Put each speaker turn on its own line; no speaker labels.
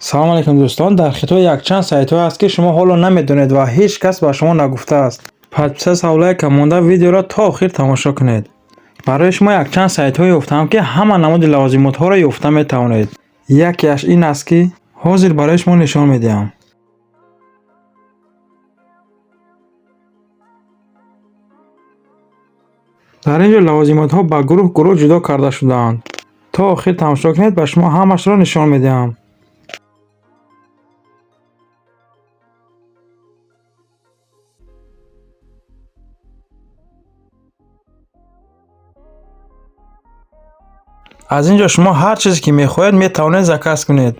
Салом алейкум, дӯстон. Дар Хитой якчанд сайтҳое ҳаст, ки шумо ҳоло намедонед ва ҳеҷ кас ба шумо нагуфтааст. Подписаться, лайка монда, видеоро то охир тамошо кунед. Барои шумо якчанд сайтҳое ёфтаам, ки ҳама намуди лавозимотҳоро ёфта метавонед. Якеаш ин аст, ки ҳозир барои шумо нишон медиҳам. Дар ин ҷо лавозимотҳо ба гурӯҳ гурӯҳ ҷудо карда шудаанд. То охир тамошо кунед, ба шумо ҳамашро нишон медиҳам. Аз ин ҷо шумо ҳар чизе ки мехоҳед, метавонед заказ кунед.